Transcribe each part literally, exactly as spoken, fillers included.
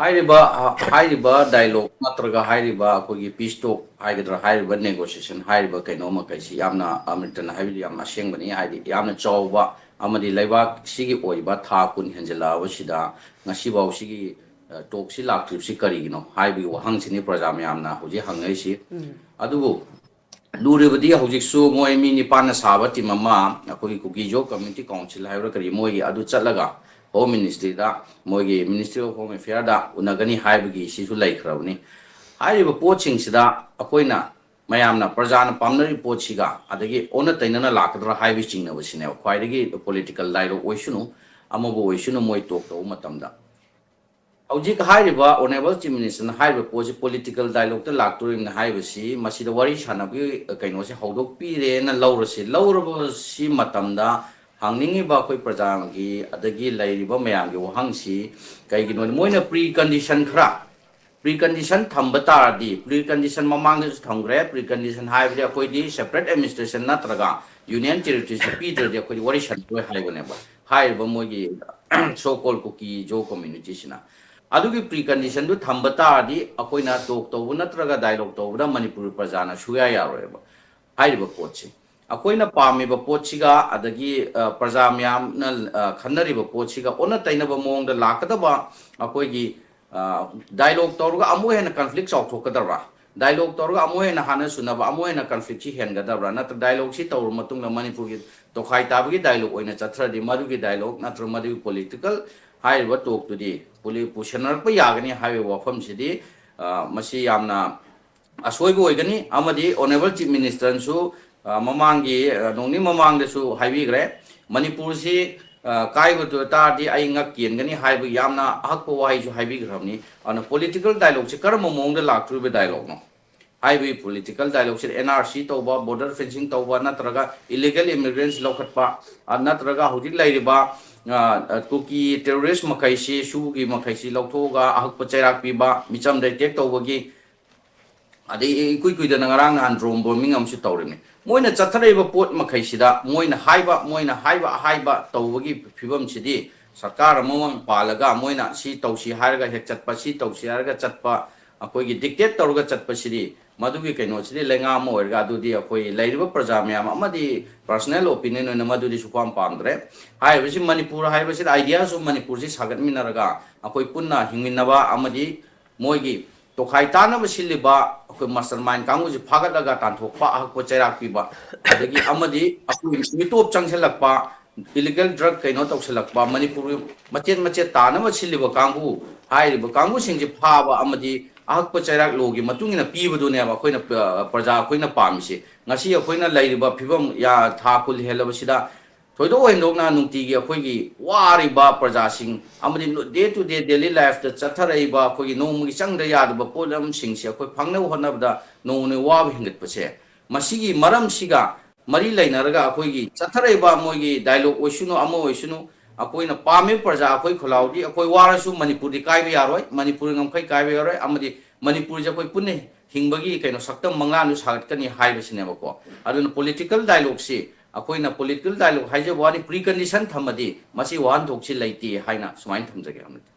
ꯍꯥꯏꯔꯤꯕ, ꯍꯥꯏꯔꯤꯕ ꯗꯥꯏꯂꯣꯒ ꯅꯠꯇ꯭ꯔꯒ ꯍꯥꯏꯔꯤꯕ ꯑꯩꯈꯣꯏꯒꯤ ꯄꯤꯁ ꯇꯣꯛ ꯍꯥꯏꯒꯗ꯭ꯔꯥ, ꯍꯥꯏꯔꯤꯕ ꯅꯦꯒꯣꯁꯤꯌꯦꯁꯟ ꯍꯥꯏꯔꯤꯕ ꯀꯩꯅꯣ ꯃꯈꯩꯁꯤ ꯌꯥꯝꯅ, ꯑꯃꯔꯤꯇꯟꯅ ꯍꯥꯏꯕꯗꯤ ꯌꯥꯝ ꯑꯁꯦꯡꯕꯅꯤ꯫ ꯍꯥꯏꯗꯤ ꯌꯥꯝꯅ ꯆꯥꯎꯕ ꯑꯃꯗꯤ ꯂꯩꯕꯥꯛꯁꯤꯒꯤ ꯑꯣꯏꯕ ꯊꯥ ꯀꯨꯟ ꯍꯦꯟꯖꯜꯂꯛꯑꯕꯁꯤꯗ ꯉꯁꯤꯐꯥꯎ ꯁꯤꯒꯤ, ꯑ, ꯇꯣꯛꯁꯤ ꯂꯥꯛꯇ꯭ꯔꯤꯕꯁꯤ ꯀꯔꯤꯒꯤꯅꯣ ꯍꯥꯏꯕꯒꯤ ꯋꯥꯍꯪꯁꯤꯅꯤ ꯄ꯭ꯔꯖꯥ ꯃꯌꯥꯝꯅ ꯍꯧꯖꯤꯛ ꯍꯪꯅꯔꯤꯁꯤ꯫ ꯑꯗꯨꯕꯨ ꯂꯨꯔꯤꯕꯗꯤ ꯍꯧꯖꯤꯛꯁꯨ ꯃꯣꯏ ꯃꯤ ꯅꯤꯄꯥꯟꯅ ꯁꯥꯕ ꯇꯤꯝ ꯑꯃ ꯑꯩꯈꯣꯏꯒꯤ ꯀꯨꯀꯤ ꯖꯣ ꯀꯝꯃ꯭ꯌꯨꯅꯤꯇꯤ ꯀꯥꯎꯟꯁꯤꯜ ꯍꯥꯏꯕ꯭ꯔꯥ ꯀꯔꯤ, ꯃꯣꯏꯒꯤ ꯑꯗꯨ ꯆꯠꯂꯒ ꯍꯣꯝ ꯃꯤꯅꯤꯁꯇ꯭ꯔꯤꯗ, ꯃꯣꯏꯒꯤ ꯃꯤꯅꯤꯁꯇ꯭ꯔꯤ ꯑꯣꯐ ꯍꯣꯝ ꯑꯦꯐꯤꯌꯔꯗ ꯎꯅꯒꯅꯤ ꯍꯥꯏꯕꯒꯤ ꯁꯤꯁꯨ ꯂꯩꯈ꯭ꯔꯕꯅꯤ꯫ ꯍꯥꯏꯔꯤꯕ ꯄꯣꯠꯁꯤꯡꯁꯤꯗ ꯑꯩꯈꯣꯏꯅ ꯃꯌꯥꯝꯅ, ꯄ꯭ꯔꯖꯥꯅ ꯄꯥꯝꯅꯔꯤꯕ ꯄꯣꯠꯁꯤꯒ ꯑꯗꯒꯤ ꯑꯣꯟꯅ ꯇꯩꯅꯅ ꯂꯥꯛꯀꯗ꯭ꯔꯥ ꯍꯥꯏꯕꯒꯤ ꯆꯤꯡꯅꯕꯁꯤꯅꯦꯕ ꯈ꯭ꯋꯥꯏꯗꯒꯤ ꯄꯣꯂꯤꯇꯤꯀꯦꯜ ꯗꯥꯏꯂꯣꯒ ꯑꯣꯏꯁꯅꯨ, ꯑꯃꯕꯨ ꯑꯣꯏꯁꯅꯨ, ꯃꯣꯏ ꯇꯣꯛ ꯇꯧꯕ ꯃꯇꯝꯗ꯫ ꯍꯧꯖꯤꯛ ꯍꯥꯏꯔꯤꯕ ꯑꯣꯅꯔꯦꯕꯜ ꯆꯤꯐ ꯃꯤꯅꯤꯁꯇꯔꯅ ꯍꯥꯏꯔꯤꯕ ꯄꯣꯠꯁꯤ ꯄꯣꯂꯤꯇꯤꯀꯦꯜ ꯗꯥꯏꯂꯣꯒꯇ ꯂꯥꯛꯇꯣꯔꯤꯕꯅꯤ ꯍꯥꯏꯕꯁꯤ ꯃꯁꯤꯗ ꯋꯥꯔꯤ ꯁꯥꯟꯅꯕꯒꯤ ꯀꯩꯅꯣꯁꯦ ꯍꯧꯗꯣꯛꯄꯤꯔꯦꯅ ꯂꯧꯔꯁꯤ꯫ ꯂꯧꯔꯕꯁꯤ ꯃꯇꯝꯗ ꯍꯪꯅꯤꯡꯉꯤꯕ ꯑꯩꯈꯣꯏ ꯄ꯭ꯔꯖꯥꯒꯤ ꯑꯗꯒꯤ ꯂꯩꯔꯤꯕ ꯃꯌꯥꯝꯒꯤ ꯋꯥꯍꯪꯁꯤ ꯀꯩꯒꯤꯅꯣꯗꯤ ꯃꯣꯏꯅ ꯄ꯭ꯔꯤ ꯀꯟꯗꯤꯁꯟ ꯈꯔ, ꯄ꯭ꯔꯤ ꯀꯟꯗꯤꯁꯟ ꯊꯝꯕ ꯇꯥꯔꯗꯤ, ꯄ꯭ꯔꯤ ꯀꯟꯗꯤꯁꯟ ꯃꯃꯥꯡꯗꯁꯨ ꯊꯝꯈ꯭ꯔꯦ, ꯄ꯭ꯔꯤ ꯀꯟꯗꯤꯁꯟ ꯍꯥꯏꯕꯗꯤ ꯑꯩꯈꯣꯏꯗꯤ ꯁꯦꯄꯔꯦꯠ ꯑꯦꯗꯃꯤꯅꯤꯁꯇ꯭ꯔꯦꯁꯟ ꯅꯠꯇ꯭ꯔꯒ ꯌꯨꯅꯤꯌꯟ ꯇꯦꯔꯤꯇꯣꯔꯤꯁꯤ ꯄꯤꯗ꯭ꯔꯗꯤ ꯑꯩꯈꯣꯏꯗꯤ ꯋꯥꯔꯤ ꯁꯥꯟꯅꯔꯣꯏ ꯍꯥꯏꯕꯅꯦꯕ ꯍꯥꯏꯔꯤꯕ ꯃꯣꯏꯒꯤ ꯁꯣ ꯀꯣꯜ ꯀꯨꯀꯤ ꯖꯣ ꯀꯝꯃ꯭ꯌꯨꯅꯤꯇꯤꯁꯤꯅ꯫ ꯑꯗꯨꯒꯤ ꯄ꯭ꯔꯤ ꯀꯟꯗꯤꯁꯟꯗꯨ ꯊꯝꯕ ꯇꯥꯔꯗꯤ ꯑꯩꯈꯣꯏꯅ ꯇꯣꯛ ꯇꯧꯕ ꯅꯠꯇ꯭ꯔꯒ ꯗꯥꯏꯂꯣꯒ ꯇꯧꯕꯗ ꯃꯅꯤꯄꯨꯔ ꯄ꯭ꯔꯖꯥꯅ ꯁꯨꯌꯥ ꯌꯥꯔꯣꯏꯕ ꯍꯥꯏꯔꯤꯕ ꯄꯣꯠꯁꯦ꯫ ꯑꯩꯈꯣꯏꯅ ꯄꯥꯝꯃꯤꯕ ꯄꯣꯠꯁꯤꯒ ꯑꯗꯒꯤ, ꯑ, ꯄ꯭ꯔꯖꯥ ꯃꯌꯥꯝꯅ, ꯑ, ꯈꯟꯅꯔꯤꯕ ꯄꯣꯠꯁꯤꯒ ꯑꯣꯟꯅ ꯇꯩꯅꯕ ꯃꯑꯣꯡꯗ ꯂꯥꯛꯀꯗꯕ ꯑꯩꯈꯣꯏꯒꯤ, ꯑ, ꯗꯥꯏꯂꯣꯒ ꯇꯧꯔꯒ ꯑꯃꯨꯛ ꯍꯦꯟꯅ ꯀꯟꯐ꯭ꯂꯤꯛ ꯆꯥꯎꯊꯣꯛꯀꯗꯕ꯭ꯔꯥ? ꯗꯥꯏꯂꯣꯒ ꯇꯧꯔꯒ ꯑꯃꯨꯛ ꯍꯦꯟꯅ ꯍꯥꯟꯅ ꯁꯨꯅꯕ ꯑꯃꯨꯛ ꯍꯦꯟꯅ ꯀꯟꯐ꯭ꯂꯤꯛꯁꯤ ꯍꯦꯟꯒꯗꯕ꯭ꯔꯥ? ꯅꯠꯇ꯭ꯔ ꯗꯥꯏꯂꯣꯒꯁꯤ ꯇꯧꯔꯕ ꯃꯇꯨꯡꯗ ꯃꯅꯤꯄꯨꯔꯒꯤ ꯇꯣꯈꯥꯏ ꯇꯥꯕꯒꯤ ꯗꯥꯏꯂꯣꯒ ꯑꯣꯏꯅ ꯆꯠꯊꯔꯗꯤ ꯃꯗꯨꯒꯤ ꯗꯥꯏꯂꯣꯒ ꯅꯠꯇ꯭ꯔꯒ ꯃꯗꯨꯒꯤ ꯄꯣꯂꯤꯇꯤꯀꯦꯜ ꯍꯥꯏꯔꯤꯕ ꯇꯣꯛꯇꯨꯗꯤ ꯄꯨꯂꯤ-, ꯄꯨꯁꯟꯅꯔꯛꯄ ꯌꯥꯒꯅꯤ ꯍꯥꯏꯕꯒꯤ ꯋꯥꯐꯝꯁꯤꯗꯤ, ꯑ, ꯃꯁꯤ ꯌꯥꯝꯅ ꯑꯁꯣꯏꯕ ꯑꯣꯏꯒꯅꯤ꯫ ꯑꯃꯗꯤ ꯑꯣꯅꯔꯦꯕꯜ ꯆꯤꯐ ꯃꯤꯅꯤꯁꯇꯔꯅꯁꯨ, ꯑ, ꯃꯃꯥꯡꯒꯤ, ꯑ, ꯅꯣꯡꯅꯤ ꯃꯃꯥꯡꯗꯁꯨ ꯍꯥꯏꯕꯤꯈ꯭ꯔꯦ, ꯃꯅꯤꯄꯨꯔꯁꯤ, ꯑ, ꯀꯥꯏꯕꯗꯨ ꯇꯥꯔꯗꯤ ꯑꯩ ꯉꯛ ꯀꯦꯟꯒꯅꯤ ꯍꯥꯏꯕ ꯌꯥꯝꯅ ꯑꯍꯛꯄ ꯋꯥꯍꯩꯁꯨ ꯍꯥꯏꯕꯤꯈ꯭ꯔꯕꯅꯤ꯫ ꯑꯗꯨꯅ ꯄꯣꯂꯤꯇꯤꯀꯦꯜ ꯗꯥꯏꯂꯣꯒꯁꯤ ꯀꯔꯝꯕ ꯃꯑꯣꯡꯗ ꯂꯥꯛꯇꯣꯔꯤꯕ ꯗꯥꯏꯂꯣꯒꯅꯣ? ꯍꯥꯏꯕꯒꯤ ꯄꯣꯂꯤꯇꯤꯀꯦꯜ ꯗꯥꯏꯂꯣꯒꯁꯤ ꯑꯦꯟ ꯑꯥꯔ ꯁꯤ ꯇꯧꯕ, ꯕꯣꯔꯗꯔ ꯐꯦꯟꯁꯤꯡ ꯇꯧꯕ, ꯅꯠꯇ꯭ꯔꯒ ꯏꯂꯤꯒꯦꯜ ꯏꯃꯤꯒ꯭ꯔꯦꯟꯁ ꯂꯧꯈꯠꯄ, ꯑ, ꯅꯠꯇ꯭ꯔꯒ ꯍꯧꯖꯤꯛ ꯂꯩꯔꯤꯕ, ꯑ, ꯑ, ꯀꯨꯀꯤ ꯇꯦꯔꯣꯔꯤꯁ ꯃꯈꯩꯁꯤ, ꯁꯨꯒꯤ ꯃꯈꯩꯁꯤ ꯂꯧꯊꯣꯛꯑꯒ ꯑꯍꯛꯄ ꯆꯩꯔꯥꯛ ꯄꯤꯕ, ꯃꯤꯆꯝꯗ ꯑꯦꯇꯦꯛ ꯇꯧꯕꯒꯤ, ꯑꯗꯩ ꯏꯀꯨꯏ ꯀꯨꯏꯗꯅ ꯉꯔꯥꯡ ꯅꯍꯥꯟ ꯗ꯭ꯔꯣꯟ ꯕꯣꯝꯕꯤꯡ ꯑꯃꯁꯨ ꯇꯧꯔꯤꯕꯅꯤ꯫ ꯃꯣꯏꯅ ꯆꯠꯊꯔꯛꯏꯕ ꯄꯣꯠ ꯃꯈꯩꯁꯤꯗ ꯃꯣꯏꯅ ꯍꯥꯏꯕ, ꯃꯣꯏꯅ ꯍꯥꯏꯕ ꯑꯍꯥꯏꯕ ꯇꯧꯕꯒꯤ ꯐꯤꯕꯝꯁꯤꯗꯤ ꯁꯔꯀꯥꯔ ꯑꯃꯃꯝ ꯄꯥꯜꯂꯒ ꯃꯣꯏꯅ ꯁꯤ ꯇꯧꯁꯤ ꯍꯥꯏꯔꯒ ꯍꯦꯛ ꯆꯠꯄ, ꯁꯤ ꯇꯧꯁꯤ ꯍꯥꯏꯔꯒ ꯆꯠꯄ, ꯑꯩꯈꯣꯏꯒꯤ dictate ꯇꯧꯔꯒ ꯆꯠꯄꯁꯤꯗꯤ, ꯃꯗꯨꯒꯤ ꯀꯩꯅꯣꯁꯤꯗꯤ ꯂꯩꯉꯥꯛ ꯑꯃ ꯑꯣꯏꯔꯒ, ꯑꯗꯨꯗꯤ ꯑꯩꯈꯣꯏ ꯂꯩꯔꯤꯕ ꯄ꯭ꯔꯖꯥ ꯃꯌꯥꯝ ꯑꯃꯗꯤ personal opinion ꯑꯣꯏꯅ ꯃꯗꯨꯗꯤ ꯁꯨꯄꯥꯝ ꯄꯥꯝꯗ꯭ꯔꯦ꯫ ꯍꯥꯏꯔꯤꯕꯁꯤ ꯃꯅꯤꯄꯨꯔ ꯍꯥꯏꯕꯁꯤꯗ ideas of ꯃꯅꯤꯄꯨꯔꯁꯤ ꯁꯥꯒꯠꯃꯤꯟꯅꯔꯒ ꯑꯩꯈꯣꯏ ꯄꯨꯟꯅ ꯍꯤꯡꯃꯤꯟꯅꯕ ꯑꯃꯗꯤ ꯃꯣꯏꯒꯤ ꯇꯣꯈꯥꯏ ꯇꯥꯅꯕ ꯁꯤꯜꯂꯤꯕ ꯑꯩꯈꯣꯏ mastermind ꯀꯥꯡꯕꯨꯁꯤ ꯐꯥꯒꯠꯂꯒ ꯇꯥꯟꯊꯣꯛꯄ, ꯑꯍꯛꯄ ꯆꯩꯔꯥꯛ ꯄꯤꯕ, ꯑꯗꯒꯤ ꯑꯃꯗꯤ ꯑꯩꯈꯣꯏ ꯃꯤꯇꯣꯞ ꯆꯪꯁꯤꯜꯂꯛꯄ, illegal drug ꯀꯩꯅꯣ ꯇꯧꯁꯤꯜꯂꯛꯄ, ꯃꯅꯤꯄꯨꯔ ꯃꯆꯦꯠ ꯃꯆꯦꯠ ꯇꯥꯅꯕ ꯁꯤꯜꯂꯤꯕ ꯀꯥꯡꯕꯨ, ꯍꯥꯏꯔꯤꯕ ꯀꯥꯡꯕꯨꯁꯤꯡꯁꯤ ꯐꯥꯕ ꯑꯃꯗꯤ ꯑꯍꯛꯄ ꯆꯩꯔꯥꯛ ꯂꯣꯒꯤ ꯃꯇꯨꯡ ꯏꯟꯅ ꯄꯤꯕꯗꯨꯅꯦꯕ ꯑꯩꯈꯣꯏꯅ, ꯑ, ꯄ꯭ꯔꯖꯥ ꯑꯩꯈꯣꯏꯅ ꯄꯥꯝꯃꯤꯁꯤ꯫ ꯉꯁꯤ ꯑꯩꯈꯣꯏꯅ ꯂꯩꯔꯤꯕ ꯐꯤꯕꯝ ꯌꯥ-, ꯊꯥ ꯀꯨꯟ ꯍꯦꯜꯂꯕꯁꯤꯗ ꯊꯣꯏꯗꯣꯛ ꯍꯦꯟꯗꯣꯛꯅ ꯅꯨꯡꯇꯤꯒꯤ ꯑꯩꯈꯣꯏꯒꯤ ꯋꯥꯔꯤꯕ ꯄ꯭ꯔꯖꯥꯁꯤꯡ ꯑꯃꯗꯤ ꯅꯨ-, day to day daily lifeꯇ ꯆꯠꯊꯔꯛꯏꯕ ꯑꯩꯈꯣꯏꯒꯤ ꯅꯣꯡꯃꯒꯤ ꯆꯪꯗ ꯌꯥꯗꯕ ꯄꯣꯠꯂꯝꯁꯤꯡꯁꯦ ꯑꯩꯈꯣꯏ ꯐꯪꯅꯕ ꯍꯣꯠꯅꯕꯗ ꯅꯣꯡꯃ ꯅꯣꯡꯃꯒꯤ ꯋꯥꯕ ꯍꯦꯟꯒꯠꯄꯁꯦ, ꯃꯁꯤꯒꯤ ꯃꯔꯝꯁꯤꯒ ꯃꯔꯤ ꯂꯩꯅꯔꯒ ꯑꯩꯈꯣꯏꯒꯤ ꯆꯠꯊꯔꯛꯏꯕ ꯃꯣꯏꯒꯤ dialogue ꯑꯣꯏꯁꯅꯨ, ꯑꯃ ꯑꯣꯏꯁꯅꯨ, ꯑꯩꯈꯣꯏꯅ ꯄꯥꯝꯃꯤꯕ ꯄ꯭ꯔꯖꯥ ꯑꯩꯈꯣꯏ ꯈꯨꯜꯂꯥꯎꯗꯤ, ꯑꯩꯈꯣꯏ ꯋꯥꯔꯁꯨ ꯃꯅꯤꯄꯨꯔꯗꯤ ꯀꯥꯏꯕ ꯌꯥꯔꯣꯏ, ꯃꯅꯤꯄꯨꯔꯒꯤ ꯉꯝꯈꯩ ꯀꯥꯏꯕ ꯌꯥꯔꯣꯏ, ꯑꯃꯗꯤ ꯃꯅꯤꯄꯨꯔꯁꯦ ꯑꯩꯈꯣꯏ ꯄꯨꯟꯅ ꯍꯤꯡꯕꯒꯤ ꯀꯩꯅꯣ ꯁꯛꯇꯝ ꯃꯪꯂꯥꯟꯗꯨ ꯁꯥꯒꯠꯀꯅꯤ ꯍꯥꯏꯕꯁꯤꯅꯦꯕꯀꯣ꯫ ꯑꯗꯨꯅ political dialogueꯁꯤ, ꯑꯩꯈꯣꯏꯅ political dialogue ꯍꯥꯏꯖꯕ ꯋꯥꯅꯤ, precondition ꯊꯝꯃꯗꯤ ꯃꯁꯤ ꯋꯥꯍꯟꯊꯣꯛꯁꯤ ꯂꯩꯇꯦ ꯍꯥꯏꯅ ꯁꯨꯃꯥꯏꯅ ꯊꯝꯖꯒꯦ, ꯑꯃꯤꯇꯥ꯫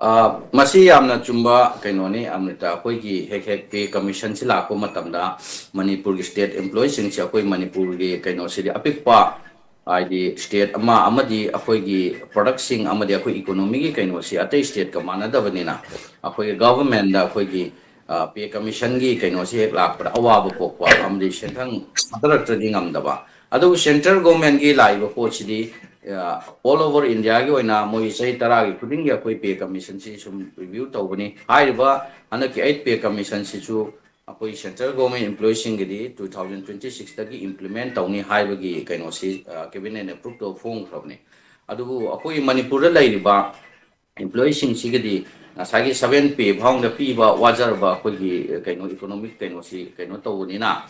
ꯑ, ꯃꯁꯤ ꯌꯥꯝꯅ ꯆꯨꯝꯕ ꯀꯩꯅꯣꯅꯤ, ꯑꯃ꯭ꯔꯤꯇꯥ꯫ ꯑꯩꯈꯣꯏꯒꯤ ꯍꯦꯛ ꯍꯦꯛ pay commissionꯁꯤ ꯂꯥꯛꯄ ꯃꯇꯝꯗ ꯃꯅꯤꯄꯨꯔꯒꯤ state employeeꯁꯤꯡꯁꯦ, ꯑꯩꯈꯣꯏ ꯃꯅꯤꯄꯨꯔꯒꯤ ꯀꯩꯅꯣꯁꯤꯗꯤ ꯑꯄꯤꯛꯄ, ꯍꯥꯏꯗꯤ state ꯑꯃ ꯑꯃꯗꯤ ꯑꯩꯈꯣꯏꯒꯤ productꯁꯤꯡ ꯑꯃꯗꯤ ꯑꯩꯈꯣꯏ economyꯒꯤ ꯀꯩꯅꯣꯁꯤ ꯑꯇꯩ stateꯀ ꯃꯥꯟꯅꯗꯕꯅꯤꯅ, ꯑꯩꯈꯣꯏꯒꯤ governmentꯗ ꯑꯩꯈꯣꯏꯒꯤ, ꯑ, pay commissionꯒꯤ ꯀꯩꯅꯣꯁꯤ ꯍꯦꯛ ꯂꯥꯛꯄꯗ ꯑꯋꯥꯕ ꯄꯣꯛꯄ ꯑꯃꯗꯤ ꯁꯦꯟꯊꯪ ꯊꯥꯗꯔꯛꯇ꯭ꯔꯗꯤ ꯉꯝꯗꯕ꯫ ꯑꯗꯨꯕꯨ central governmentꯀꯤ ꯂꯥꯛꯏꯕ ꯄꯣꯠꯁꯤꯗꯤ, ꯑ, all over Indiaꯒꯤ ꯑꯣꯏꯅ ꯃꯣꯏꯒꯤ ꯆꯍꯤ ꯇꯔꯥꯒꯤ ꯈꯨꯗꯤꯡꯒꯤ ꯑꯩꯈꯣꯏ pay commissionꯁꯤ ꯁꯨꯝ review ꯇꯧꯕꯅꯤ꯫ ꯍꯥꯏꯔꯤꯕ ꯍꯟꯗꯛꯀꯤ eighth pay commissionꯁꯤꯁꯨ ꯑꯩꯈꯣꯏ central government employeeꯁꯤꯡꯒꯤꯗꯤ two thousand twenty sixꯇꯒꯤ implement ꯇꯧꯅꯤ ꯍꯥꯏꯕꯒꯤ ꯀꯩꯅꯣꯁꯤ, ꯑ, cabinet approve ꯇꯧ ꯐꯣꯡꯈ꯭ꯔꯕꯅꯤ꯫ ꯑꯗꯨꯕꯨ ꯑꯩꯈꯣꯏ ꯃꯅꯤꯄꯨꯔꯗ ꯂꯩꯔꯤꯕ employeeꯁꯤꯡꯁꯤꯒꯗꯤ ꯉꯁꯥꯏꯒꯤ seven pay ꯐꯥꯎꯗ ꯄꯤꯕ ꯋꯥꯖꯔꯕ ꯑꯩꯈꯣꯏꯒꯤ ꯀꯩꯅꯣ economic ꯀꯩꯅꯣꯁꯤ ꯀꯩꯅꯣ ꯇꯧꯕꯅꯤꯅ,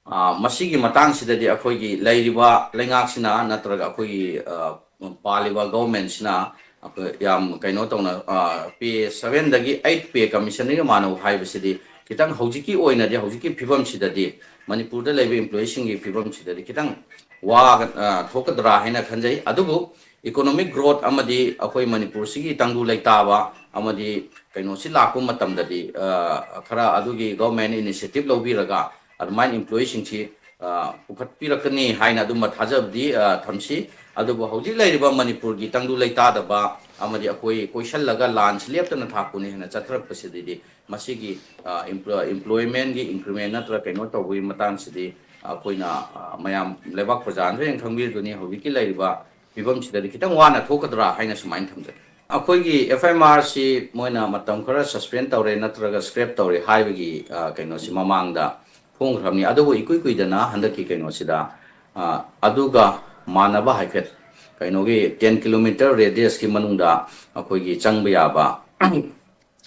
ꯑ, ꯃꯁꯤꯒꯤ ꯃꯇꯥꯡꯁꯤꯗꯗꯤ ꯑꯩꯈꯣꯏꯒꯤ ꯂꯩꯔꯤꯕ ꯂꯩꯉꯥꯛꯁꯤꯅ ꯅꯠꯇ꯭ꯔꯒ ꯑꯩꯈꯣꯏꯒꯤ, ꯑ, ꯄꯥꯜꯂꯤꯕ governmentꯁꯤꯅ ꯑꯩꯈꯣꯏ ꯌꯥꯝ ꯀꯩꯅꯣ ꯇꯧꯅ, ꯑ, pay sevenꯗꯒꯤ eighth pay commissionꯒ ꯃꯥꯟꯅꯧ ꯍꯥꯏꯕꯁꯤꯗꯤ ꯈꯤꯇꯪ ꯍꯧꯖꯤꯛꯀꯤ ꯑꯣꯏꯅꯗꯤ, ꯍꯧꯖꯤꯛꯀꯤ ꯐꯤꯕꯝꯁꯤꯗꯗꯤ, ꯃꯅꯤꯄꯨꯔꯗ ꯂꯩꯕ employeeꯁꯤꯡꯒꯤ ꯐꯤꯕꯝꯁꯤꯗꯗꯤ ꯈꯤꯇꯪ ꯋꯥꯒ-, ꯑ, ꯊꯣꯛꯀꯗ꯭ꯔꯥ ꯍꯥꯏꯅ ꯈꯟꯖꯩ꯫ ꯑꯗꯨꯕꯨ economic growth ꯑꯃꯗꯤ ꯑꯩꯈꯣꯏ ꯃꯅꯤꯄꯨꯔꯁꯤꯒꯤ ꯇꯪꯗꯨ ꯂꯩꯇꯥꯕ ꯑꯃꯗꯤ ꯀꯩꯅꯣꯁꯤ ꯂꯥꯛꯄ ꯃꯇꯝꯗꯗꯤ, ꯑ, ꯈꯔ ꯑꯗꯨꯒꯤ government initiative ꯂꯧꯕꯤꯔꯒ ꯑꯗꯨꯃꯥꯏꯅ employeeꯁꯤꯡꯁꯤ, ꯑ, ꯄꯨꯈꯠꯄꯤꯔꯛꯀꯅꯤ ꯍꯥꯏꯅ ꯑꯗꯨꯝꯕ ꯊꯥꯖꯕꯗꯤ, ꯑ, ꯊꯝꯁꯤ꯫ ꯑꯗꯨꯕꯨ ꯍꯧꯖꯤꯛ ꯂꯩꯔꯤꯕ ꯃꯅꯤꯄꯨꯔꯒꯤ ꯇꯪꯗꯨ ꯂꯩꯇꯥꯗꯕ ꯑꯃꯗꯤ ꯑꯩꯈꯣꯏ ꯀꯣꯏꯁꯤꯜꯂꯒ ꯂꯥꯟꯁꯤ ꯂꯦꯞꯇꯅ ꯊꯥ ꯀꯨꯟ ꯍꯦꯟꯅ ꯆꯠꯊꯔꯛꯄꯁꯤꯗꯗꯤ ꯃꯁꯤꯒꯤ, ꯑ, employ-, employmentꯀꯤ increment ꯅꯠꯇ꯭ꯔꯒ ꯀꯩꯅꯣ ꯇꯧꯕꯒꯤ ꯃꯇꯥꯡꯁꯤꯗꯤ ꯑꯩꯈꯣꯏꯅ, ꯑ, ꯃꯌꯥꯝ ꯂꯩꯕꯥꯛ ꯄ꯭ꯔꯖꯥꯅꯁꯨ ꯍꯦꯟꯅ ꯈꯪꯕꯤꯔꯗꯨꯅꯤ꯫ ꯍꯧꯖꯤꯛꯀꯤ ꯂꯩꯔꯤꯕ ꯐꯤꯕꯝꯁꯤꯗꯗꯤ ꯈꯤꯇꯪ ꯋꯥꯅ ꯊꯣꯛꯀꯗ꯭ꯔꯥ ꯍꯥꯏꯅ ꯁꯨꯃꯥꯏꯅ ꯊꯝꯖꯒꯦ꯫ ꯑꯩꯈꯣꯏꯒꯤ F M R ꯁꯤ ꯃꯣꯏꯅ ꯃꯇꯝ ꯈꯔ suspend ꯇꯧꯔꯦ ꯅꯠꯇ꯭ꯔꯒ scrap ꯇꯧꯔꯦ ꯍꯥꯏꯕꯒꯤ, ꯑ, ꯀꯩꯅꯣꯁꯤ ꯃꯃꯥꯡꯗ ꯐꯣꯡꯈ꯭ꯔꯕꯅꯤ꯫ ꯑꯗꯨꯕꯨ ꯏꯀꯨꯏ ꯀꯨꯏꯗꯅ ꯍꯟꯗꯛꯀꯤ ꯀꯩꯅꯣꯁꯤꯗ, ꯑ, ꯑꯗꯨꯒ ꯃꯥꯟꯅꯕ ꯍꯥꯏꯐꯦꯠ ꯀꯩꯅꯣꯒꯤ ten kilometre radiusꯀꯤ ꯃꯅꯨꯡꯗ ꯑꯩꯈꯣꯏꯒꯤ ꯆꯪꯕ ꯌꯥꯕ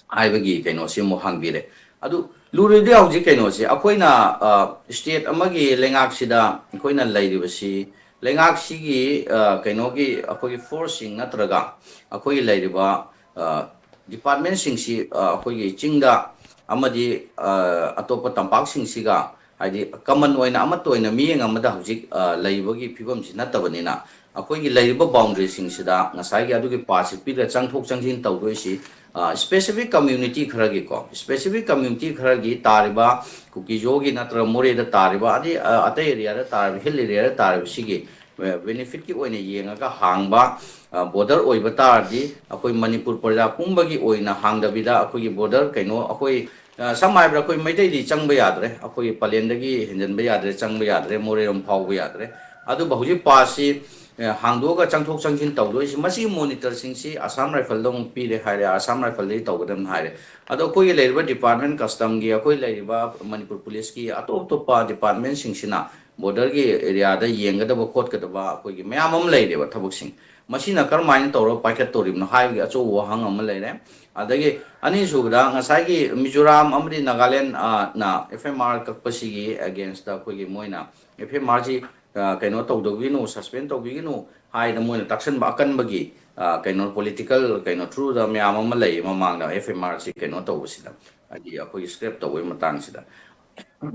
ꯍꯥꯏꯕꯒꯤ ꯀꯩꯅꯣꯁꯤ ꯑꯃꯨꯛ ꯍꯥꯡꯕꯤꯔꯦ꯫ ꯑꯗꯨ ꯂꯨꯔꯤꯗꯤ ꯍꯧꯖꯤꯛ ꯀꯩꯅꯣꯁꯤ ꯑꯩꯈꯣꯏꯅ, ꯑ, state ꯑꯃꯒꯤ ꯂꯩꯉꯥꯛꯁꯤꯗ ꯑꯩꯈꯣꯏꯅ ꯂꯩꯔꯤꯕꯁꯤ ꯂꯩꯉꯥꯛꯁꯤꯒꯤ, ꯑ, ꯀꯩꯅꯣꯒꯤ ꯑꯩꯈꯣꯏꯒꯤ forceꯁꯤꯡ ꯅꯠꯇ꯭ꯔꯒ ꯑꯩꯈꯣꯏꯒꯤ ꯂꯩꯔꯤꯕ, ꯑ, departmentꯁꯤꯡꯁꯤ, ꯑ, ꯑꯩꯈꯣꯏꯒꯤ ꯆꯤꯡꯗ ꯑꯃꯗꯤ, ꯑ, ꯑꯇꯣꯞꯄ ꯇꯝꯄꯥꯛꯁꯤꯡꯁꯤꯒ ꯍꯥꯏꯗꯤ common ꯑꯣꯏꯅ ꯑꯃꯠꯇ ꯑꯣꯏꯅ ꯃꯤꯠꯌꯦꯡ ꯑꯃꯗ ꯍꯧꯖꯤꯛ, ꯑ, ꯂꯩꯕꯒꯤ ꯐꯤꯕꯝꯁꯤ ꯅꯠꯇꯕꯅꯤꯅ ꯑꯩꯈꯣꯏꯒꯤ ꯂꯩꯔꯤꯕ boundaryꯁꯤꯡꯁꯤꯗ ꯉꯁꯥꯏꯒꯤ ꯑꯗꯨꯒꯤ ꯄꯥꯁꯁꯤ ꯄꯤꯔꯒ ꯆꯪꯊꯣꯛ ꯆꯪꯁꯤꯟ ꯇꯧꯗꯣꯏꯁꯤ, ꯑ, specific community ꯈꯔꯒꯤꯀꯣ, specific community ꯈꯔꯒꯤ ꯇꯥꯔꯤꯕ ꯀꯨꯀꯤꯖꯣꯒꯤ ꯅꯠꯇ꯭ꯔꯒ ꯃꯣꯔꯦꯗ ꯇꯥꯔꯤꯕ ꯑꯗꯩ, ꯑ, ꯑꯇꯩ areaꯗ ꯇꯥꯔꯤꯕ, hill areaꯗ ꯇꯥꯔꯤꯕꯁꯤꯒꯤ, ꯑ, benefitꯀꯤ ꯑꯣꯏꯅ ꯌꯦꯡꯉꯒ ꯍꯥꯡꯕ, ꯑ, border ꯑꯣꯏꯕ ꯇꯥꯔꯗꯤ ꯑꯩꯈꯣꯏ ꯃꯅꯤꯄꯨꯔ ꯄ꯭ꯔꯖꯥ ꯄꯨꯝꯕꯒꯤ ꯑꯣꯏꯅ ꯍꯥꯡꯗꯕꯤꯗ ꯑꯩꯈꯣꯏꯒꯤ border ꯀꯩꯅꯣ ꯑꯩꯈꯣꯏ, ꯑ, ꯁꯝꯅ ꯍꯥꯏꯔꯕꯗ ꯑꯩꯈꯣꯏ ꯃꯩꯇꯩꯗꯤ ꯆꯪꯕ ꯌꯥꯗ꯭ꯔꯦ, ꯑꯩꯈꯣꯏꯒꯤ ꯄꯂꯦꯟꯗꯒꯤ ꯍꯦꯟꯖꯟꯕ ꯌꯥꯗ꯭ꯔꯦ, ꯆꯪꯕ ꯌꯥꯗ꯭ꯔꯦ, ꯃꯣꯔꯦꯔꯣꯝ ꯐꯥꯎꯕ ꯌꯥꯗ꯭ꯔꯦ꯫ ꯑꯗꯨꯕꯨ ꯍꯧꯖꯤꯛ ꯄꯥꯁꯁꯤ, ꯑ, ꯍꯥꯡꯗꯣꯛꯑꯒ ꯆꯪꯊꯣꯛ ꯆꯪꯁꯤꯟ ꯇꯧꯗꯣꯏꯁꯤ ꯃꯁꯤꯒꯤ monitorꯁꯤꯡꯁꯤ ꯑꯁꯥꯝ ꯔꯥꯏꯐꯜꯗ ꯑꯃꯨꯛ ꯄꯤꯔꯦ ꯍꯥꯏꯔꯦ, ꯑꯁꯥꯝ ꯔꯥꯏꯐꯜꯗꯒꯤ ꯇꯧꯒꯗꯕꯅꯤ ꯍꯥꯏꯔꯦ꯫ ꯑꯗꯣ ꯑꯩꯈꯣꯏꯒꯤ ꯂꯩꯔꯤꯕ department customꯒꯤ, ꯑꯩꯈꯣꯏ ꯂꯩꯔꯤꯕ ꯃꯅꯤꯄꯨꯔ ꯄꯨꯂꯤꯁꯀꯤ ꯑꯇꯣꯞ ꯑꯇꯣꯞꯄ departmentꯁꯤꯡꯁꯤꯅ borderꯒꯤ areaꯗ ꯌꯦꯡꯒꯗꯕ ꯈꯣꯠꯀꯗꯕ ꯑꯩꯈꯣꯏꯒꯤ ꯃꯌꯥꯝ ꯑꯃ ꯂꯩꯔꯦꯕ ꯊꯕꯛꯁꯤꯡ꯫ ꯃꯁꯤꯅ ꯀꯔꯝꯍꯥꯏꯅ ꯇꯧꯔꯒ ꯄꯥꯏꯈꯠꯇꯧꯔꯤꯕꯅꯣ ꯍꯥꯏꯕꯒꯤ ꯑꯆꯧꯕ ꯋꯥꯍꯪ ꯑꯃ ꯂꯩꯔꯦ꯫ ꯑꯗꯒꯤ ꯑꯅꯤꯁꯨꯕꯗ ꯉꯁꯥꯏꯒꯤ ꯃꯤꯖꯣꯔꯥꯝ ꯑꯃꯗꯤ ꯅꯥꯒꯥꯂꯦꯟ, ꯑ, ꯅ F M R ꯀꯛꯄꯁꯤꯒꯤ againstꯇ ꯑꯩꯈꯣꯏꯒꯤ ꯃꯣꯏꯅ F M Rꯁꯤ, ꯑ, ꯀꯩꯅꯣ ꯇꯧꯗꯕꯤꯒꯅꯨ, suspend ꯇꯧꯕꯤꯒꯅꯨ ꯍꯥꯏꯅ ꯃꯣꯏꯅ ꯇꯥꯛꯁꯟꯕ ꯑꯀꯟꯕꯒꯤ, ꯑ, ꯀꯩꯅꯣ political ꯀꯩꯅꯣ throughꯗ ꯃꯌꯥꯝ ꯑꯃ ꯂꯩ ꯃꯃꯥꯡꯗ F M Rꯁꯤ ꯀꯩꯅꯣ ꯇꯧꯕꯁꯤꯗ, ꯍꯥꯏꯗꯤ ꯑꯩꯈꯣꯏꯒꯤ scrap ꯇꯧꯕꯒꯤ ꯃꯇꯥꯡꯁꯤꯗ꯫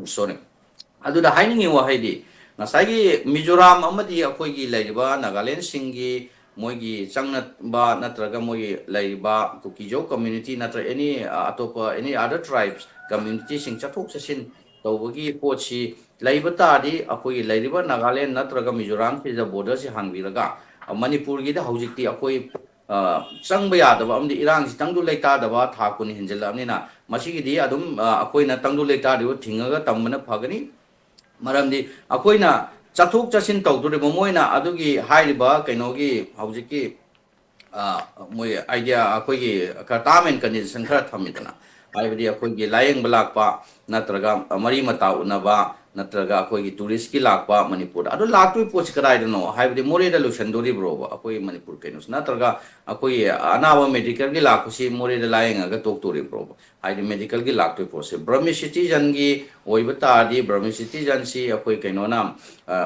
Sorry꯫ ꯑꯗꯨꯗ ꯍꯥꯏꯅꯤꯡꯉꯤ ꯋꯥꯍꯩꯗꯤ ꯉꯁꯥꯏꯒꯤ ꯃꯤꯖꯣꯔꯥꯝ ꯑꯃꯗꯤ ꯑꯩꯈꯣꯏꯒꯤ ꯂꯩꯔꯤꯕ ꯅꯥꯒꯥꯂꯦꯟꯁꯤꯡꯒꯤ ꯃꯣꯏꯒꯤ ꯆꯪꯅꯕ ꯅꯠꯇ꯭ꯔꯒ ꯃꯣꯏꯒꯤ ꯂꯩꯔꯤꯕ ꯀꯨꯀꯤꯖꯧ community ꯅꯠꯇ꯭ꯔꯒ any ꯑꯇꯣꯞꯄ any other tribes communityꯁꯤꯡ ꯆꯠꯊꯣꯛ ꯆꯠꯁꯤꯟ ꯇꯧꯕꯒꯤ ꯄꯣꯠꯁꯤ ꯂꯩꯕ ꯇꯥꯔꯗꯤ, ꯑꯩꯈꯣꯏꯒꯤ ꯂꯩꯔꯤꯕ ꯅꯥꯒꯥꯂꯦꯟ ꯅꯠꯇ꯭ꯔꯒ ꯃꯤꯖꯣꯔꯥꯝꯁꯤꯗ borderꯁꯤ ꯍꯥꯡꯕꯤꯔꯒ, ꯃꯅꯤꯄꯨꯔꯒꯤꯗ ꯍꯧꯖꯤꯛꯇꯤ ꯑꯩꯈꯣꯏ ꯆꯪꯕ ꯌꯥꯗꯕ ꯑꯃꯗꯤ ꯏꯔꯥꯡꯁꯤꯇꯪꯗꯨ ꯂꯩꯇꯥꯗꯕ ꯊꯥ ꯀꯨꯟ ꯍꯦꯟꯖꯤꯜꯂꯛꯑꯕꯅꯤꯅ, ꯃꯁꯤꯒꯤꯗꯤ ꯑꯗꯨꯝ ꯑꯩꯈꯣꯏꯅ ꯇꯪꯗꯨ ꯂꯩꯇꯥꯗꯕ ꯊꯤꯡꯉꯒ ꯇꯝꯕꯅ ꯐꯒꯅꯤ꯫ ꯃꯔꯝꯗꯤ ꯑꯩꯈꯣꯏꯅ ꯆꯠꯊꯣꯛ ꯆꯠꯁꯤꯟ ꯇꯧꯗꯣꯔꯤꯕ, ꯃꯣꯏꯅ ꯑꯗꯨꯒꯤ ꯍꯥꯏꯔꯤꯕ ꯀꯩꯅꯣꯒꯤ ꯍꯧꯖꯤꯛꯀꯤ ꯃꯣꯏ idea, ꯑꯩꯈꯣꯏꯒꯤ ꯈꯔ term and condition ꯈꯔ ꯊꯝꯃꯤꯗꯅ, ꯍꯥꯏꯕꯗꯤ ꯑꯩꯈꯣꯏꯒꯤ ꯂꯥꯏꯌꯦꯡꯕ ꯂꯥꯛꯄ ꯅꯠꯇ꯭ꯔꯒ ꯃꯔꯤ ꯃꯇꯥ ꯎꯅꯕ ꯅꯠꯇ꯭ꯔꯒ ꯑꯩꯈꯣꯏꯒꯤ touristꯀꯤ ꯂꯥꯛꯄ ꯃꯅꯤꯄꯨꯔꯗ, ꯑꯗꯨ ꯂꯥꯛꯇꯣꯏ ꯄꯣꯠꯁꯤ ꯀꯗꯥꯏꯗꯅꯣ? ꯍꯥꯏꯕꯗꯤ ꯃꯣꯔꯦꯗ ꯂꯣꯏꯁꯤꯟꯗꯣꯔꯤꯕ꯭ꯔꯣꯕ ꯑꯩꯈꯣꯏꯒꯤ ꯃꯅꯤꯄꯨꯔ ꯀꯩꯅꯣꯁꯤ? ꯅꯠꯇ꯭ꯔꯒ ꯑꯩꯈꯣꯏꯒꯤ ꯑꯅꯥꯕ medicalꯒꯤ ꯂꯥꯛꯄꯁꯤ ꯃꯣꯔꯦꯗ ꯂꯥꯏꯌꯦꯡꯉꯒ ꯇꯣꯛꯇꯣꯔꯤꯕ꯭ꯔꯣꯕ? ꯍꯥꯏꯗꯤ medicalꯒꯤ ꯂꯥꯛꯇꯣꯏ ꯄꯣꯠꯁꯦ Burmese citizenꯒꯤ ꯑꯣꯏꯕ ꯇꯥꯔꯗꯤ, Burmese citizenꯁꯤ ꯑꯩꯈꯣꯏ ꯀꯩꯅꯣꯅ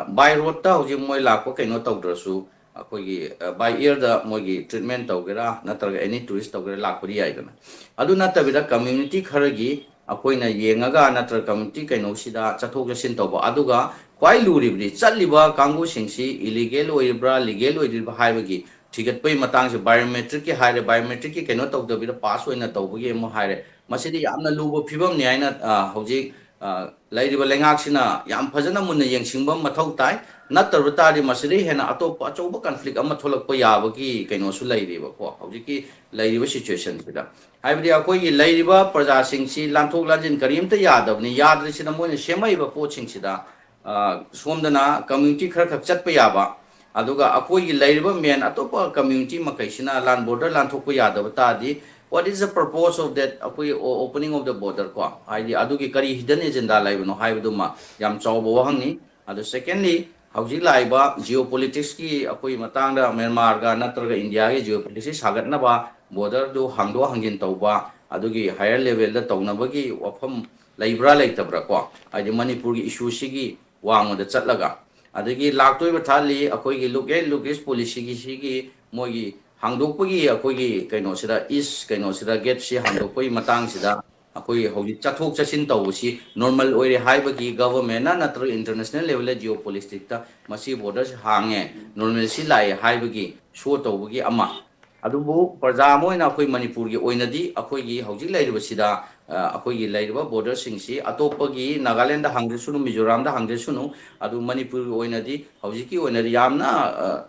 by roadꯇ ꯍꯧꯖꯤꯛ ꯃꯣꯏ ꯂꯥꯛꯄ ꯀꯩꯅꯣ ꯇꯧꯗ꯭ꯔꯁꯨ, ꯑꯩꯈꯣꯏꯒꯤ by airꯗ ꯃꯣꯏꯒꯤ treatment ꯇꯧꯒꯦꯔꯥ ꯅꯠꯇ꯭ꯔꯒ any tourist ꯇꯧꯒꯦꯔꯥ ꯂꯥꯛꯄꯗꯤ ꯌꯥꯏꯗꯅ꯫ ꯑꯗꯨ ꯅꯠꯇꯕꯤꯗ community ꯈꯔꯒꯤ ꯑꯩꯈꯣꯏꯅ ꯌꯦꯡꯉꯒ ꯅꯠꯇ꯭ꯔꯒ community ꯀꯩꯅꯣꯁꯤꯗ ꯆꯠꯊꯣꯛ ꯆꯠꯁꯤꯟ ꯇꯧꯕ, ꯑꯗꯨꯒ ꯈ꯭ꯋꯥꯏ ꯂꯨꯔꯤꯕꯗꯤ ꯆꯠꯂꯤꯕ ꯀꯥꯡꯕꯨꯁꯤꯡꯁꯤ illegal ꯑꯣꯏꯔꯤꯕ꯭ꯔꯥ, legal ꯑꯣꯏꯔꯤꯕ꯭ꯔꯥ ꯍꯥꯏꯕꯒꯤ ꯊꯤꯒꯠꯄꯒꯤ ꯃꯇꯥꯡꯁꯦ, biometricꯀꯤ ꯍꯥꯏꯔꯦ, biometricꯀꯤ ꯀꯩꯅꯣ ꯇꯧꯗꯕꯤꯗ pass ꯑꯣꯏꯅ ꯇꯧꯕꯒꯤ ꯑꯃꯨꯛ ꯍꯥꯏꯔꯦ, ꯃꯁꯤꯗꯤ ꯌꯥꯝꯅ ꯂꯨꯕ ꯐꯤꯕꯝꯅꯤ ꯍꯥꯏꯅ ꯍꯧꯖꯤꯛ ꯂꯩꯔꯤꯕ ꯂꯩꯉꯥꯛꯁꯤꯅ ꯌꯥꯝ ꯐꯖꯅ ꯃꯨꯟꯅ ꯌꯦꯡꯁꯤꯟꯕ ꯃꯊꯧ ꯇꯥꯏ꯫ ꯅꯠꯇ꯭ꯔꯕ ꯇꯥꯔꯗꯤ ꯃꯁꯤꯗꯩ ꯍꯦꯟꯅ ꯑꯇꯣꯞꯄ ꯑꯆꯧꯕ conflict ꯑꯃ ꯊꯣꯛꯂꯛꯄ ꯌꯥꯕꯒꯤ ꯀꯩꯅꯣꯁꯨ ꯂꯩꯔꯤꯕꯀꯣ, ꯍꯧꯖꯤꯛꯀꯤ ꯂꯩꯔꯤꯕ situationꯁꯤꯗ꯫ ꯍꯥꯏꯕꯗꯤ ꯑꯩꯈꯣꯏꯒꯤ ꯂꯩꯔꯤꯕ ꯄ꯭ꯔꯖꯥꯁꯤꯡꯁꯤ ꯂꯥꯟꯊꯣꯛ ꯂꯥꯟꯁꯤꯟ ꯀꯔꯤꯝꯇ ꯌꯥꯗꯕꯅꯤ꯫ ꯌꯥꯗ꯭ꯔꯤꯁꯤꯅ ꯃꯣꯏꯅ ꯁꯦꯝꯃꯛꯏꯕ ꯄꯣꯠꯁꯤꯡꯁꯤꯗ, ꯁꯣꯝꯗꯅ community ꯈꯔ ꯈꯛ ꯆꯠꯄ ꯌꯥꯕ, ꯑꯗꯨꯒ ꯑꯩꯈꯣꯏꯒꯤ ꯂꯩꯔꯤꯕ main ꯑꯇꯣꯞꯄ community ꯃꯈꯩꯁꯤꯅ ꯂꯥꯟ border ꯂꯥꯟꯊꯣꯛꯄ ꯌꯥꯗꯕ ꯇꯥꯔꯗꯤ, what is the purpose of that ꯑꯩꯈꯣꯏꯒꯤ opening of the border ꯀꯣ? ꯍꯥꯏꯗꯤ ꯑꯗꯨꯒꯤ ꯀꯔꯤ hidden agenda ꯂꯩꯕꯅꯣ ꯍꯥꯏꯕꯗꯨꯃ ꯌꯥꯝ ꯆꯥꯎꯕ ꯋꯥꯍꯪꯅꯤ꯫ ꯑꯗꯨ secondly, ꯍꯧꯖꯤꯛ ꯂꯥꯛꯏꯕ geopoliticsꯀꯤ ꯑꯩꯈꯣꯏ ꯃꯇꯥꯡꯗ ꯃ꯭ꯌꯥꯟꯃꯥꯔꯒ ꯅꯠꯇ꯭ꯔꯒ ꯏꯟꯗꯤꯌꯥꯒꯤ geopoliticsꯁꯤ ꯁꯥꯒꯠꯅꯕ, borderꯗꯨ ꯍꯥꯡꯗꯣꯛ ꯍꯥꯡꯖꯤꯟ ꯇꯧꯕ, ꯑꯗꯨꯒꯤ higher levelꯗ ꯇꯧꯅꯕꯒꯤ ꯋꯥꯐꯝ ꯂꯩꯕ꯭ꯔꯥ ꯂꯩꯇꯕ꯭ꯔꯥ ꯀꯣ? ꯍꯥꯏꯗꯤ ꯃꯅꯤꯄꯨꯔꯒꯤ issueꯁꯤꯒꯤ ꯋꯥꯡꯃꯗ ꯆꯠꯂꯒ, ꯑꯗꯒꯤ ꯂꯥꯛꯇꯣꯏꯕ ꯊꯥꯔꯠꯂꯤ ꯑꯩꯈꯣꯏꯒꯤ look at look east policyꯒꯤ ꯁꯤꯒꯤ ꯃꯣꯏꯒꯤ ꯍꯥꯡꯗꯣꯛꯄꯒꯤ ꯑꯩꯈꯣꯏꯒꯤ ꯀꯩꯅꯣꯁꯤꯗ, east ꯀꯩꯅꯣꯁꯤꯗ gateꯁꯤ ꯍꯥꯡꯗꯣꯛꯄꯒꯤ ꯃꯇꯥꯡꯁꯤꯗ ꯑꯩꯈꯣꯏ ꯍꯧꯖꯤꯛ ꯆꯠꯊꯣꯛ ꯆꯠꯁꯤꯟ ꯇꯧꯕꯁꯤ ꯅꯣꯔꯃꯦꯜ ꯑꯣꯏꯔꯦ ꯍꯥꯏꯕꯒꯤ, ꯒꯚꯔꯟꯃꯦꯟꯠꯅ ꯅꯠꯇ꯭ꯔꯒ ꯏꯟꯇꯔꯅꯦꯁꯅꯦꯜ ꯂꯦꯚꯦꯜꯗ ꯖꯤꯑꯣ ꯄꯣꯂꯤꯇꯤꯛꯁꯇ ꯃꯁꯤ ꯕꯣꯔꯗꯔꯁꯤ ꯍꯥꯡꯉꯦ, ꯅꯣꯔꯃꯦꯜꯁꯤ ꯂꯥꯛꯑꯦ ꯍꯥꯏꯕꯒꯤ ꯁꯣ ꯇꯧꯕꯒꯤ ꯑꯃ꯫ ꯑꯗꯨꯕꯨ ꯄ꯭ꯔꯖꯥ ꯑꯃ ꯑꯣꯏꯅ ꯑꯩꯈꯣꯏ ꯃꯅꯤꯄꯨꯔꯒꯤ ꯑꯣꯏꯅꯗꯤ ꯑꯩꯈꯣꯏꯒꯤ ꯍꯧꯖꯤꯛ ꯂꯩꯔꯤꯕꯁꯤꯗ, ꯑ, ꯑꯩꯈꯣꯏꯒꯤ ꯂꯩꯔꯤꯕ ꯕꯣꯔꯗꯔꯁꯤꯡꯁꯤ ꯑꯇꯣꯞꯄꯒꯤ ꯅꯥꯒꯥꯂꯦꯟꯗ ꯍꯥꯡꯖꯁꯅꯨ, ꯃꯤꯖꯣꯔꯥꯝꯗ ꯍꯥꯡꯖꯁꯅꯨ, ꯑꯗꯨ ꯃꯅꯤꯄꯨꯔꯒꯤ ꯑꯣꯏꯅꯗꯤ ꯍꯧꯖꯤꯛꯀꯤ ꯑꯣꯏꯅꯗꯤ ꯌꯥꯝꯅ, ꯑ,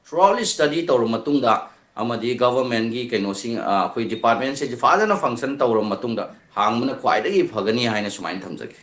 ꯊꯣꯔꯣꯂꯤ ꯁ꯭ꯇꯗꯤ ꯇꯧꯔꯕ ꯃꯇꯨꯡꯗ ꯑꯃꯗꯤ ꯒꯚꯔꯟꯃꯦꯟꯠꯀꯤ ꯀꯩꯅꯣꯁꯤꯡ, ꯑ, ꯑꯩꯈꯣꯏ ꯗꯤꯄꯥꯔꯠꯃꯦꯟꯠꯁꯤꯡꯁꯤ ꯐꯖꯅ ꯐꯪꯁꯟ ꯇꯧꯔꯕ ꯃꯇꯨꯡꯗ ꯍꯥꯡꯕꯅ ꯈ꯭ꯋꯥꯏꯗꯒꯤ ꯐꯒꯅꯤ ꯍꯥꯏꯅ ꯁꯨꯃꯥꯏꯅ ꯊꯝꯖꯒꯦ꯫